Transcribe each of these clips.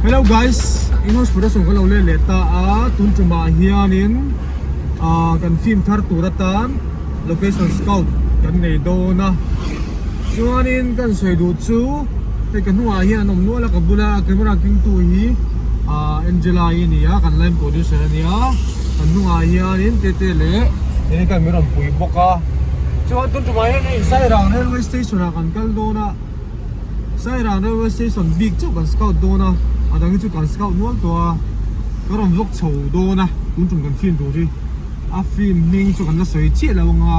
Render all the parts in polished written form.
Hello guys, English production kan lo let leh ta a, tun tumah hianin ah kan film thar tur atan location scout kan nei dawn a, chuanin kan sawi duh chu hei ka hnungah hian an awm nual a, ka bula camera keng tu hi ah Angela hi a ni a, kan line producer a nia, kan hnungah hianin Tete leh Erica min rawn pui bawk a, chuan tun tumah hian hei Sairang railway station ah kan kal dawn a. Sairang railway station bik chauh kan scout dawn a, a dang hi chu kan scout nual tawh a, ka rawn vlog chho dawn a, tun tum kan film tur hi a film hming chu kan la sawi chiah lo ang a,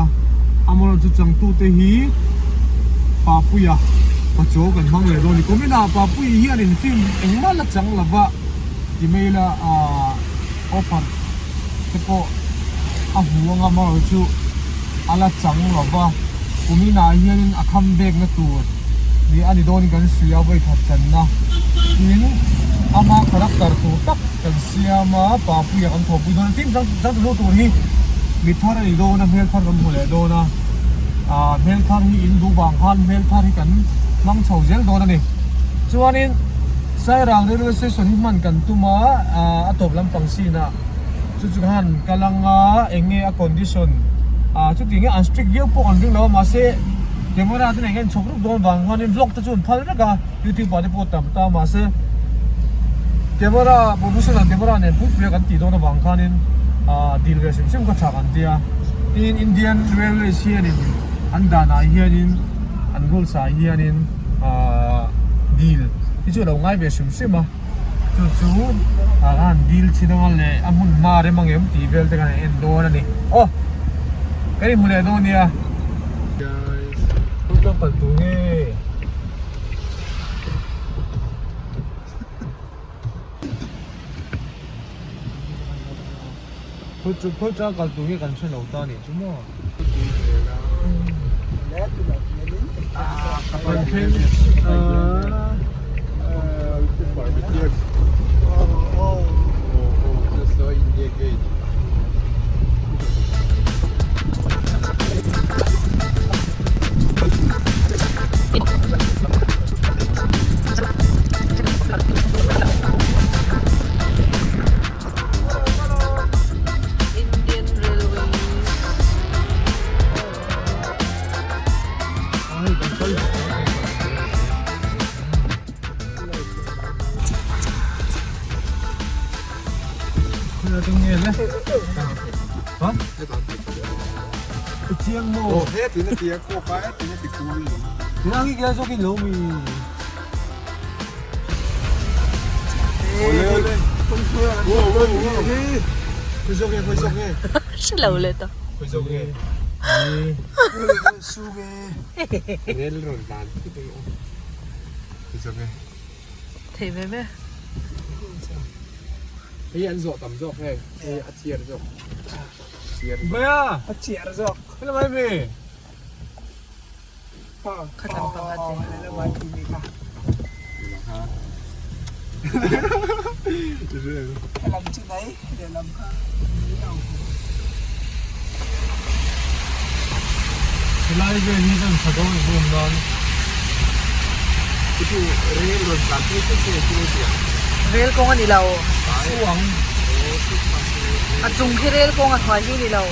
amaherawhchu chu changtute hi Papuia Pachaw kan hmang leh dawn a ni, kumin ah Papuii hianin film engmah la chang lova ti mai ila ahh offer te pawh a hmu ang a, amaherawhchu chu. a la chang lo va, kuminah hianin a kham bekna tur ni a ni dawnin kan hria vawi khat channa tin ama character tur tak kan siam a, Papuia kan thawhpui dawn a, tin changtu hnu tur hi mi thar a ni dawn a, hmel thar kan hmu leh dawn a, ah hmel thar hi in duh vang khan hmel thar hi kan hmang chho zel dawn a ni. Chuanin Sairang railway station hi hman kan tum a, ah a tawp lampang scene ah. Chu chu khan ka lang a eng nge a condition ah chuti nge an strict viau pawh an ring lo a mahse camera te nen hian chhawk ruk dawn vang khanin vlog te chu an phal vek a youtube ah te pawh tam ta mahse camera professional camera nen pui pui a kan tih dawn avang khanin ah dil ve hrim hrim kha tha kan tia tin Indian railways hianin an danah hianin an rules ah hianin ah dil hi chu a lo ngai ve hrim hrim a. Chu chu ah khan dil chhin anga leh a hmun hma rem ang em tih vel te khan an en dawn a ni. Aw! Kan inhmu leh dawn nia. Guys, khawi tlang kal tur nge? Khawi chu khawi tlang kal tur nge kan hre lo ta nih chu maw? Kan thleng ah. Indian Railways. Hre lo leh ta. Thei ve ve. Khatlam panga te. Helai vel hi kan tha dawn bawm nan. Rel kawng a ni lo. A chung khi rel kawng a hnuai hi a ni lo.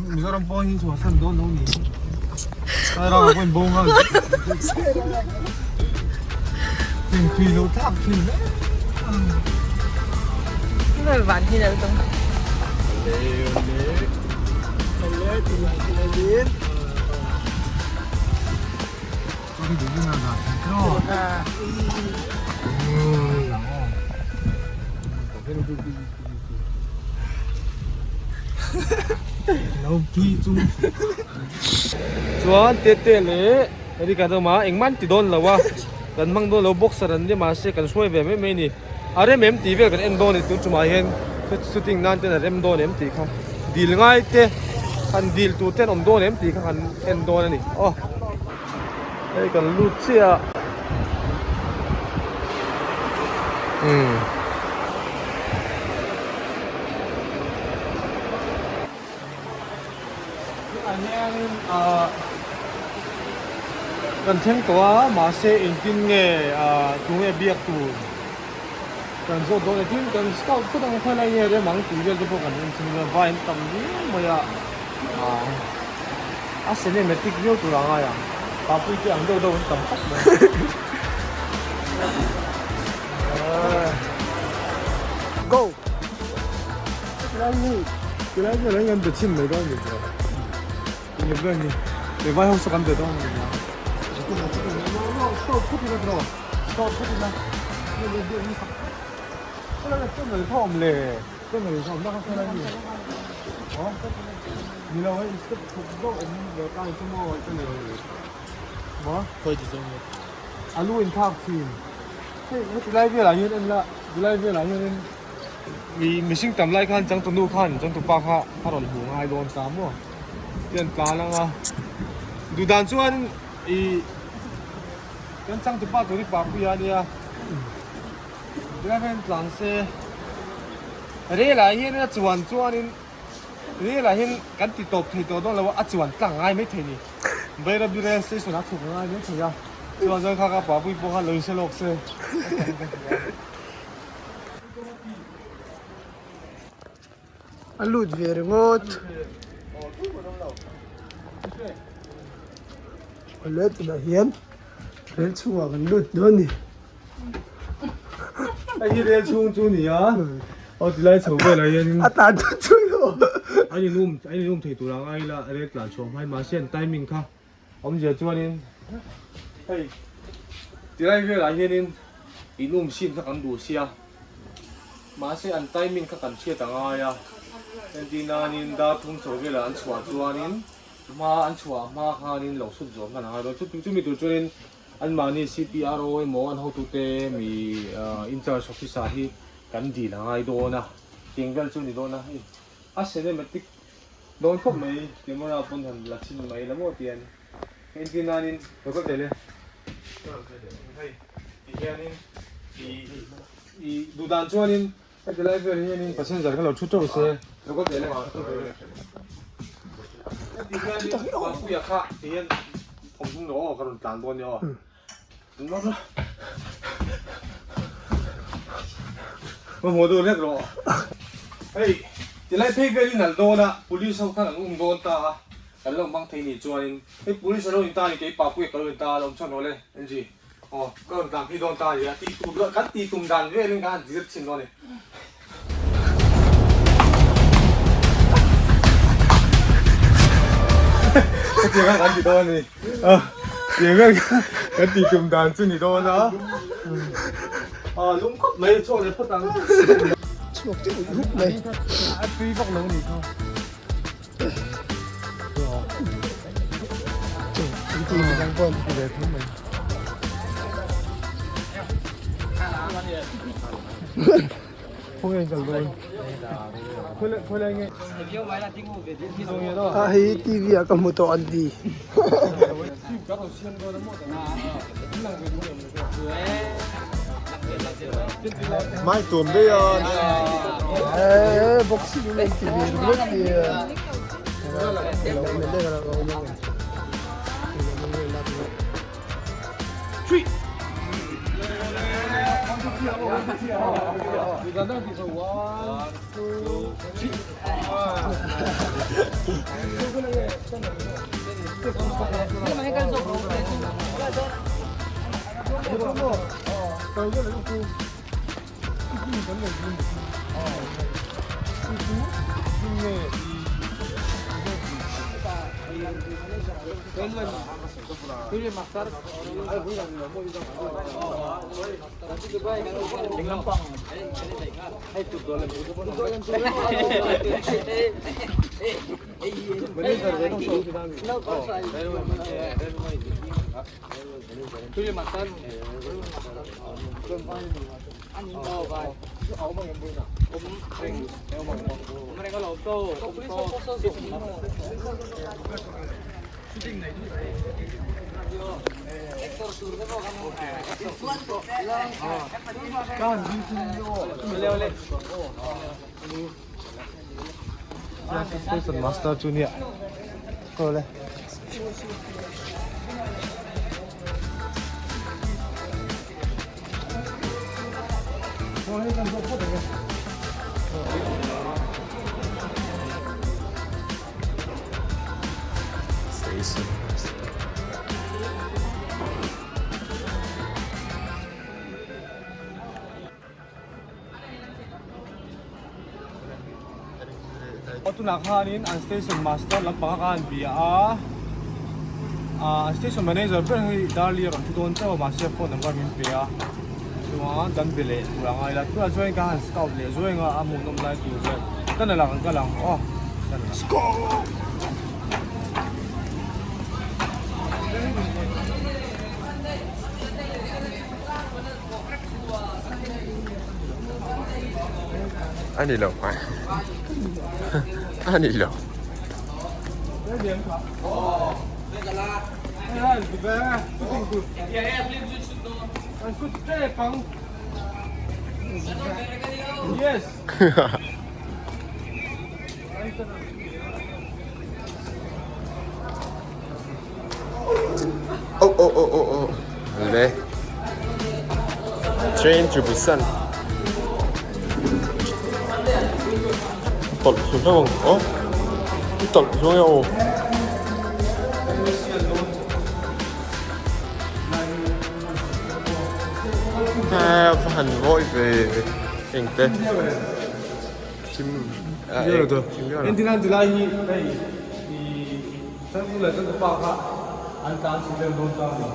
Mizoram pawh hi chhuahsan dawn lo ni Sairang ah pawhin bo nghal Heng thui lo thlak thin hle Van hi lo tung Chuan Tete leh Erika te awm a engmah an ti dawn lo a kan hmang dawn lo boxer an nia mahse kan hruai ve mai mai a ni a rem em tih vel kan en dawn a ni tun tumah hian. Shooting nan ten a rem dawn em tih kha dil ngai te han dil tur ten awm dawn em tih kha han en dawn a ni aw hei kan lut chiah a umm. Tunah hianin ahh kan thleng tawh a mahse engtin nge ahh tunge biak tur kan zawt dawn e tin kan scout phawt ang khawi lai nge rem ang tih vel te pawh kan en chhin a vai an tam viau mai a ahh a cinematic viau tur a ngai ang papui te ang deuh deuh an tam khawp mai Go! Tilai vel ah hian kan be chhin mai dawn a ni tawh eng ber ni he vai ho saw kan be dawn a ni a stop phawt ila tiraw stop phawt ila tunnel kha awm le tunnel kha awm na kha khawi lai nge aw ni lo hei step thuk deuh awm ve ta ni chu maw tunnel maw khawi ti zawng nge a lu in thlak thin hei heti lai velah hian en la tilai velah hianin. Mi mihring tam lai khan changtunu khan changtupa kha a rawn hmu ngai dawn ta maw tian tlan anga duh dan chuan ih kan changtupa tur hi Papuia ania tilai hian tlan se rel ah hian a chuan chuanin rel ah hian kan ti tawp thei tawh dawn lo a a chuan tlang ngai maithei a ni Bairabi rail station ah a thuk ngai maithei a chuan chuan kha kha Papui pawh kha lo inhre lawk se. A lut ve ringawt. Awle tunah hian rel chhungah kan lut dawn a ni. Hei hi rel chhung chu a ni a, aw tilai chho velah hianin A tlan tut tut lo. An inum an inum thei tur ang a ila rel tlan chhuah hma in mahse an timing kha Awmzia chuanin hei tilai velah hianin in um sin kha kan duh sia mahse an timing kha kan hriat a ngai a entir nanin dar thum chho velah an chhuah chuanin hma an chhuah hma khanin lo sut zawh hman a ngai dawn chu chumi tur chuanin anmahni CPRO emaw an hotute mi incharge officer hi kan dil a ngai dawn a tiang vel chu a ni dawn a hei a cinematic Dawn khawp mai camera pawn han la chhin mai la maw tian entir nanin lo kal teh le hei ti hianin i i duh dan chuanin heti lai vel hianin passenger kha lo thu teuh se lo kal teh le heti hianin Papuia kha ti hian thawmhnaw rawh aw ka rawn tlan dawn nia aw. Mamawh deuh hlek rawh. Hei tilai phei vel in al dawn a, police ho khan an um dawn ta a, kan lo hmang thei nih chuanin hei police an lo in ta a ni kei Papuia ka lo in ta a, lo awm chhan rawh le NG aw ka rawn tlan phei dawn ta a ni a tih tur kan tih tum dan velin kan han zir chhin dawn a ni. Hetiang a kan ti dawn a ni. Tiang a kan tih tum dan chu ni dawn a. A lum khawp mai chhuak leh phawt ang. Chhuak deuh rup mai. A tui vak lo ni kha. Tui ti mi dang pawn. Ti ve tho mai. A hei TV ah ka hmu tawh an ti. Mai tuam daih a. Eh boxing in ti ve ringawt nia. Station master chu nia awle. Tunah khanin an station master lampang a khan bia a ah station manager ber hi Darli a rawn thu dawn chauh a mahse phone number min pe a chuan kan be leh tur a ngai la tunah chuan ka han scout leh zuai ang a a hmuhnawm lai tur vel ka na lang ka lang aw ka na lang. A ni lo a ni lo. Yes. Oh oh oh oh oh le Train to Busan tawlh hlum hlauh ang aw i tawlh hlum ang aw. A va han mawi ve engte thim a eng thim viau lo. Entirna tilai hi hei i Changtu leh changtupa kha an tlan chho vel dawn ta a ni.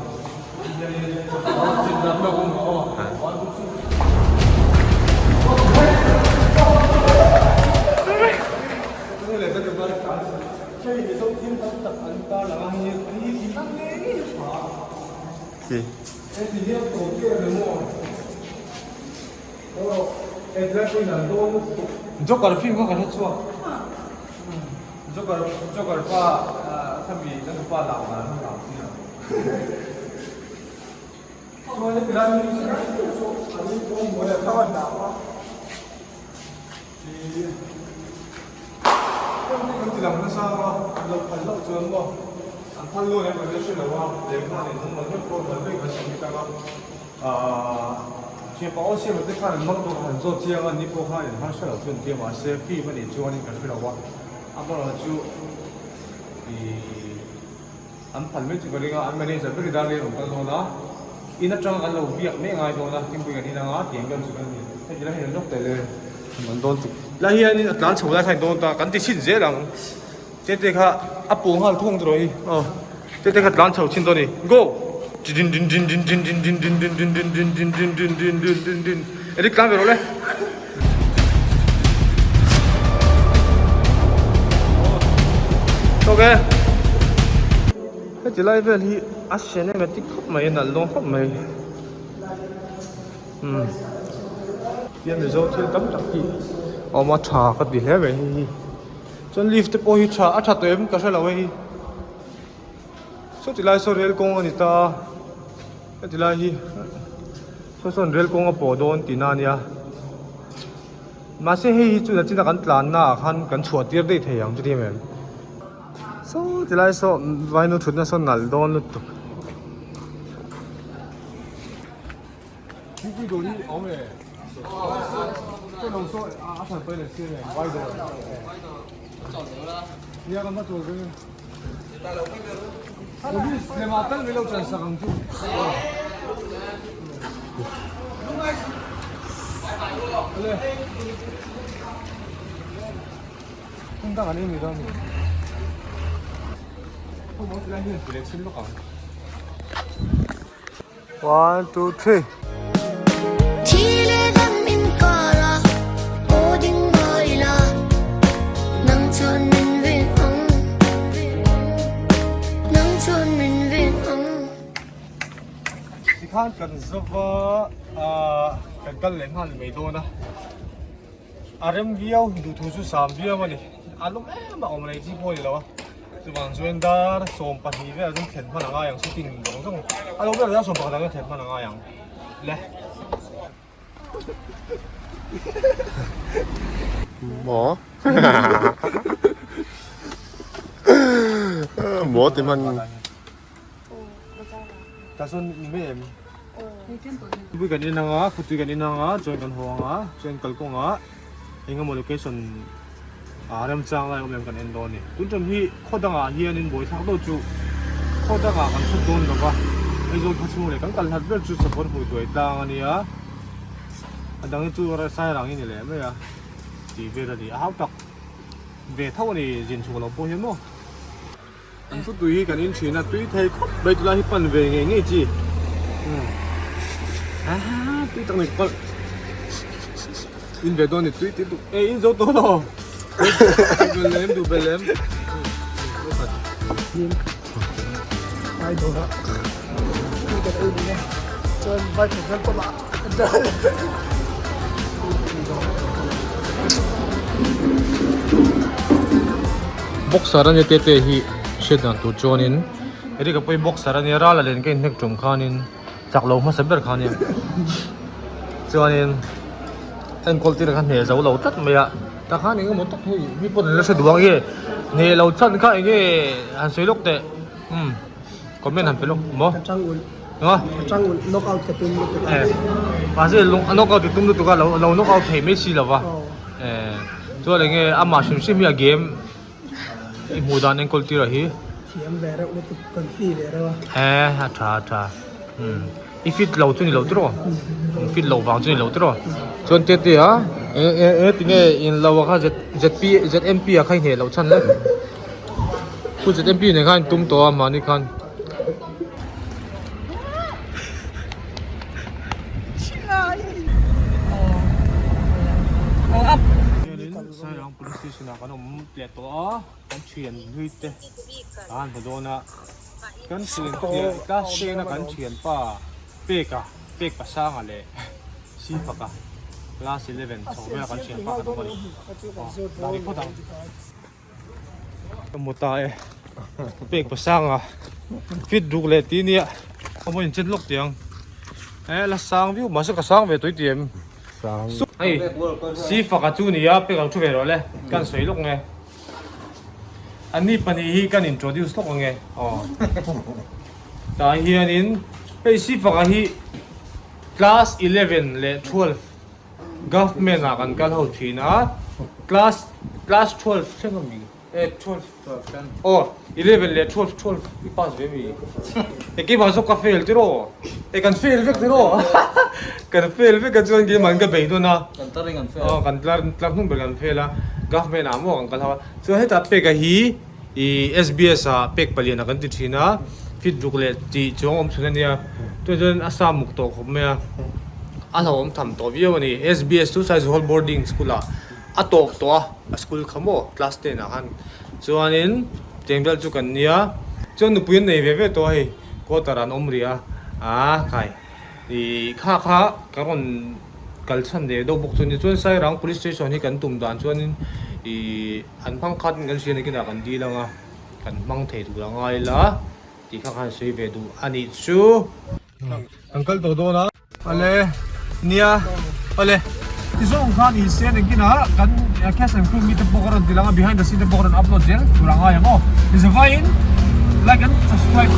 Joker film kha ka hre chhuak. Joker Joker pa khami kan pa lau dan an lau sia. Chuan heti lai hi chu an in pawh mawi a thau a dah a. Ih kan ti lang nasa a lo phal loh chuan maw an phal luan em kan hre lo a lehkha nen an mal vek pawh mal vek kan submit ang a. Ahh thianpa aw siam te khan an hmang tawh han zawt chiang a ni pawh khan in harsa lo chu an tia mahse film a nih chuan in kan hre lo a amaherawhchu chu ih an phal mai chu ka ring a an manager ber i dar leh a rawn kal dawn a in atanga kan lo biak mek ngai dawn a thingpui kan in anga tiang vel chu kan ni heti lai hian an lawk teh le an dawn tuk lai hianin a tlan chho lai khan in dawn ta kan ti chhin zel ang Tete kha a paw nghal thawng tawh hi aw tete kha tlan chho chin dawn a ni go din din din din din din din din din din din din din din din din din din din eric tlan ve rawh le ok heti lai vel hi a cinematic khawp mai a nalh dawn khawp mai umm tihian mizo thil tam tak hi a awm a tha ka ti hle mai hei hi. Chuan lift te pawh hi tha a tha tawh em ka hre lo hei saw tilai saw rel kawng a ni ta a heti lai hi saw sawn rel kawng a pawh dawn tihna a nia mahse hei hi chu nachina kan tlanna ah khan kan chhuah tir daih thei ang chu ti em em saw tilai saw vainu thutna saw nalh dawn lutuk. One two three. Tikhan kan zova ahh. Kan kal leh nghal mai dawn a, a rem viau duhthu chu sam viau a ni, a lum em a awm leh chi pawh a ni lo a, chuvang chuan dar 12 velah chuan thlen hman a ngai ang shooting zawng zawng a lo ber dar 11 ah chuan thlen hman a ngai ang le. Maw Maw ti hman. Ta sawn ni mai em? Tui kan in anga, khawtui kan in anga, chuan kan haw anga, chuan kalkawngah eng emaw location ah remchang lai awm em kan en dawn a ni. Tun ṭum hi khaw dangah hianin buaithlak deuh chu khaw dangah kan chhut dawn lo va, Aizawl khaw chhung leh kan kal hlat ber chu Sakawr hmui tuai tlang a nia, a dang hi chu Sairang hi ni leh mai a tih vel a ni. A hau tak ve tho a ni zin chhuah loh pawh hian maw. An chu tui hi kan in thin a, tui thei khawp mai tulai hi pan ve ngei ngei chi. Ah, tui tak mai palh. In ve dawn ni tui tui tuk. E in zo tawh lo. Du bel lem, du bel lem. Ai do ha. Tui kan ei ni e. Chuan vai thawk hian pawh lah. Boxer ania te te hi hriat dan tur chuanin Eric a pawhin boxer ania ral a len ka inhnek tum khanin chak lo hmasa ber kha ania chuanin enkawl tir kha hneh zo lo tlat mai a tah khan eng emaw tak hei mi pawn an la hre duh ang nge hneh lo chhan kha eng nge han sawi lawk teh umm comment han pe lawk maw. Nga? Atang knock out ka tum lutuk a. Eh. Mahse lung knock out tum lutuk a lo lo knock out thei mai si lova. Eh. Chuan enge amah hrim hrim hi a game i hmuh dan enkawl tir a hi. Thiam ve reuh lutuk kan fi ve reuh a. Eh a tha a tha. Um. I fit lo chu ni lo tiraw? Fit lo vang chu ni lo tiraw? Chuan te te a e e e tinge in lo a kha Z ZP ZMP a kha i hneh loh chhan le. Pu ZMP nen khan in tum tawh a mahni khan. Sairang police station ah kan awm leh tawh a kan thian hlui te a han hmu dawn a kan thian te class ten a kan thianpa Peka Pek Pasanga leh Sifaka class 11 chho vela kan thianpa kan awm a ni aw dah phawt ang. Ka mu ta e pek pasanga fit duk leh ti nia ka maw inchen lawk tiang e la sang viau mahse ka sang ve tawih ti em hei si faka chu nia pek ang thu ve rawh le kan sawi lawk nge anni pahnih hi kan introduce lawk ange aw tah hianin hei si faka hi class 11 leh 12 Government ah kan kal ho thin a, class class 12 thleng ami eh 12 aw 11 leh 12 12 i pass ve mi e keimah zawk ka fail tiraw e kan fail vek tiraw kan fail vek a chuan keimah in ka bei dawn a kan tlar in kan fail aw kan tlar tlar hnung ber kan fail a government ah maw kan kal ho a chuan hetah peka hi i SBS ah pek palian ah kan ti thin a fit ruk leh tih chuang awm chhun ania tunah chuan a sa muk tawh khawp mai a a hlauhawm tham tawh viau a ni SBS chu Saizawhal boarding school ah a tawp tawh a a school kha maw class ten ah khan chuanin cheng vel chu kan nia chuan nupui an nei ve ve tawh a hei quarter ah an awm rih a ah khai ih kha kha ka rawn kal chhan leh deuh bawk chu a ni chuan Sairang police station hi kan tum dan chuanin ih an hmang khat in kan hria ni kinah kan dil ang a kan hmang thei tur a ngai la tih kha khan sawi ve duh a nih chu. Kan kal tawh dawn a. Awle nia awle ti zawng khan i sen engkinah kan cash and crew mi te pawh ka rawn ti lang a behind the scene te pawh ka rawn upload zel tur a ngai ang aw. Ti zavaiin like and subscribe.